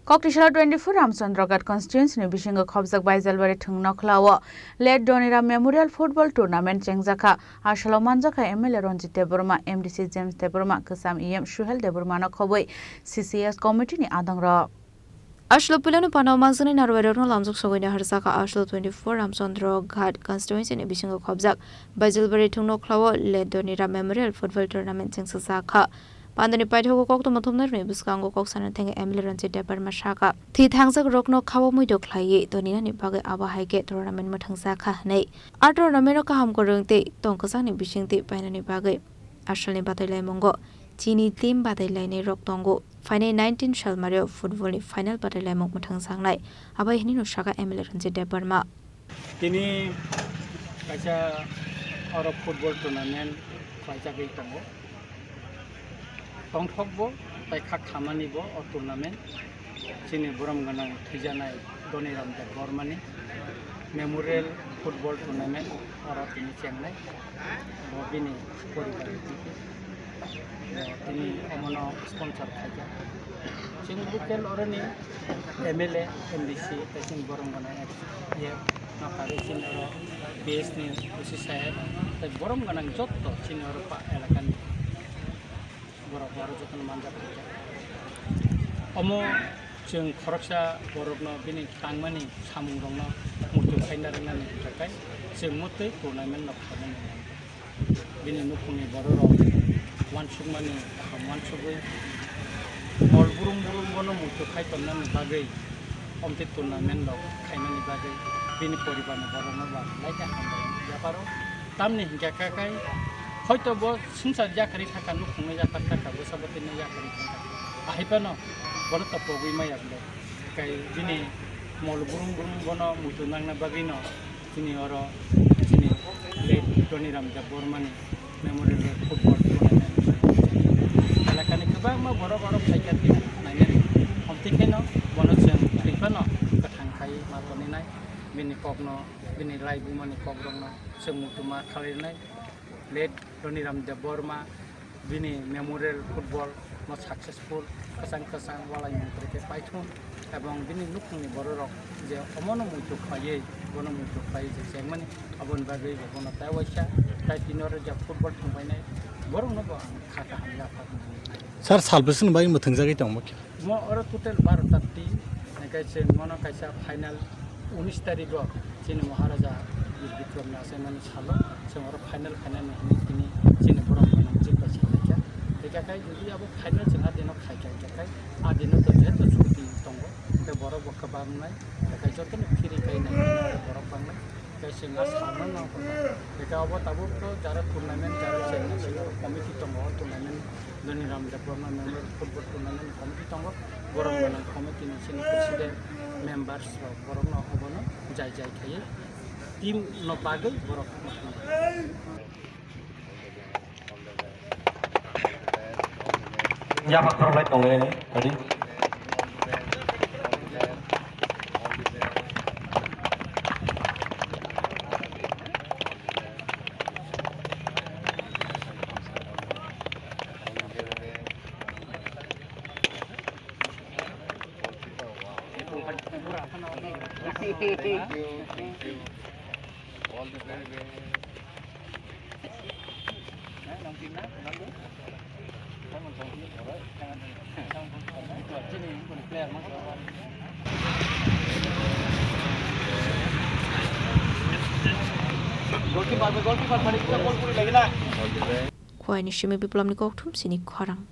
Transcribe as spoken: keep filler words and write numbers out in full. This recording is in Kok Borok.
Koktisala twenty-four Ramchandra Ghat constituency ni bisingo khobjak Baijalbari thwng nokhlao late Doniram Memorial Football Tournament chengjakha. Asalo manjakha M L A Ranjit Debbarma, M D C James Debbarma, kwcham E M Suhel Debbarma no khobwi C C S committee ni adongrok. Asalo puilano panao manjaknai narwai rokno lamjak sogwi naharjaka. Asalo twenty-four Ramchandra Ghat constituency ni bisingo khobjak Baijalbari thwng nokhlao late Doniram Memorial Football Tournament chengsajakha. Pandani paithago koktwma thumnairokni bwskango kok sana thangwi M L A Ranjit Debbarma saka, thwi thangjak rokno khao muido khlaiwi toninani bagwi abo hai khe tournament mwthangjakha hwnwi. A tournament o kaham kwrwng tei tong kwchangni bisingtwi painani bagwi asalni batailaimungo chini team batailainai rok tongo. Phainai nineteen salmario football ni final batailaimung mwthangjaknai, abai hwnwi no saka M L A Ranjit Debbarma. Tini kaisa oro football tournament khlaijagwi tongo. Tongthokbo tei kha khamanibo o tournament chini borom gwnang thwijaknai Doniram Debbarmani Memorial Football Tournament oro tini chengnai. Bo bini poribar tini omono sponsor khaijak. Chini local oroni M L A, M D C, tei chini borom gwnang F F, nokha rwi chini oro P S ni O C saheb, tei borom gwnang jotto chini oro pa elakani borok oro jotono manjak khaijak. Omo chwng khoroksa borokno bini tangmani samungrokno muitu khaina rwnani hwnkha khe chwng mwtwi tournament no khainani. Bini nukhungni bororok uansukmani kaham uansugwi mol brum brum bono muitu khai tonnani bagwi omtwi tournament rok khainani bagwi bini poribarni borokno bo belai khe hambai yaparo. Tamni hinkhe kha khai hoito bo swngchar yakarwi thangkha, nukhungno yakar thangkha, bwsa bwtwino yakarwi thangkha, ahai phano bono topogwi maya bwle. Khai bini mol brum brum bono muitu nangna bagwino chini oro chini late Doniram Debbarmani Memorial Football Tournament elakani kwbangma borok oro phaikha tini nainani. Omtwi kheno bono chwng thwi phano kwthang khai ma toninai, bini kokno, bini raibumani kokrokno chwng muitu ma khlainai. Late Doniram Debbarma bini Memorial Football no successful kwchang kwchang walai mantri khe paithun, ebong bini nukhungni bororok je omono muitu khlaiwi, bono muitu khlaiwi je chengmani, aboni bagwi bo bono tai waisa, tai tini oro je football thwngpainai borokno bo ang kha kaham yapharnai. Sir, sal bwswkni bagwi mwthwngjagwi tongmo khe? Mo oro total baro ta team, hingke chwng mono kaisa final unis tarigo chini Maharaja Bir Bikram ni achaimani salo chwng oro final khainani hinwi tini chini borok gwnang jikbai salaikha. Hingke kai jodi abo final chwng a dino khaikha, hingke kai a dino to jehetu chuti tongo, hingke borok bo kwbang wngnai, hingke kai jotono phiri kai nai borok bangnai. Kaisa nga salna nang kho. Eka abo tabuk to jara tournament, jara chengna sila committee tongo, o tournament Doniram Debbarma Memorial Football Tournament committee tongo. Borok gwnang committee ni sini president, members rok borok no obono jai jai khaiwi team no bagwi borok. Yaphak khorok lai tong lai ni, tadi. Thank you, thank you. All the very best. Goalkeeper, goalkeeper, balik kita goal puri lagi na. All the best. Khowai ni simi Biplop ni kokthum sini khorang.